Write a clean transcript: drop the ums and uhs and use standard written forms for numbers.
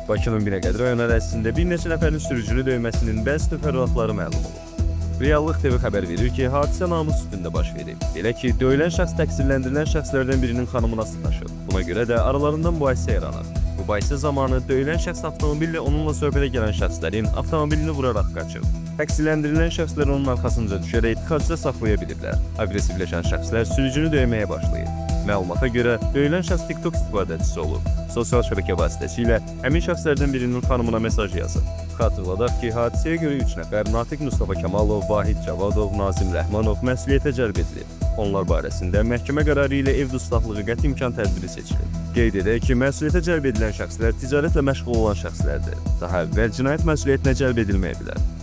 Bakının Binəqədi rayon ərazisində bir neçə nəfərin sürücünü döyməsinin bəzi təfərrüatları məlum olub. Reallıq TV xəbər verir ki, hadisə namus üstündə baş verib. Belə ki, döyülən şəxs təqsirləndirilən şəxslərdən birinin xanımına sataşıb. Buna görə də aralarında mübahisə yaranır. Mübahisə zamanı döyülən şəxs avtomobillə onunla söhbətə gələn şəxslərin avtomobilini vuraraq qaçıb. Təqsirləndirilən şəxslər onun arxasınca düşərək tıxacda saxlaya biliblər. Aqressivləşən şəxslər sürücünü döyməyə başlayır. Məlumata görə döyülən şəxs TikTok istifadəçisi olub. Sosial şəbəkə vasitəsilə həmin şəxslərdən birinin xanımına mesaj yazıb. Xatırladaq ki, hadisəyə görə 3 nəfər Natiq Mustafa Kamalov, Vahid Cavadov, Nazim Rəhmanov məsuliyyətə cəlb edilib. Onlar barəsində məhkəmə qərarı ilə ev dustaqlığı qəti imkan tədbiri seçilib. Qeyd edək ki, məsuliyyətə cəlb edilən şəxslər ticarətlə məşğul olan şəxslərdir. Daha əvvəl cinayət məsuliyyətinə cəlb edilməyiblər.